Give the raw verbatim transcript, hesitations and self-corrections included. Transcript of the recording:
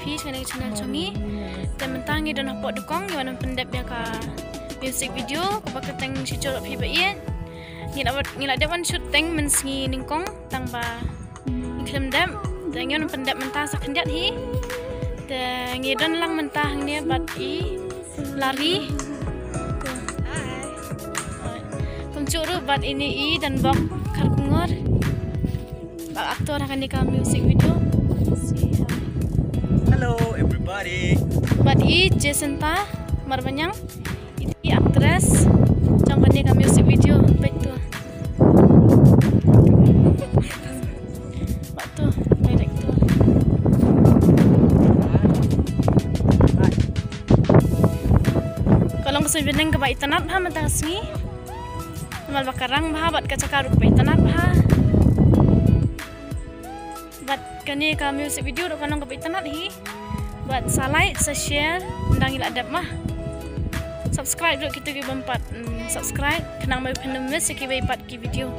phi sha kane ka channel jong ngi. Te mynta ngi don hapoh Dukong, ngi wan pyndep ïa ka music video kaba kyrteng Shu Jur Bad Phi Ba Ïeit. Ngi la, ngi la dep wan shoot teng mynsngi nyngkong tang ba ngi khlem dep. Te ngi wan pyndep mynta sa khyndiat hi. Te ngi don lang mynta hangne bad i Lari. Kumjuh ruh bad ine i Donbok Kharkongor. Ba actor ha kane ka music video. Hello everybody. Bad i Jacinta Marbaniang. I actress jong kane ka music video. Peit to. Bad to director. Ka long ka suiñ bneng kaba itynnad bha mynta ka sngi. Namar ba ka rang bha bad ka jaka ruh kaba itynnad bha. Bad kane ka music video ruh ka long kaba itynnad hi. Bad sa like, sa share, ynda ngi la dep ma. Subscribe ruh kito ki bym pat, mm, subscribe, khnang ba phin ym miss ïa kiwei pat ki video.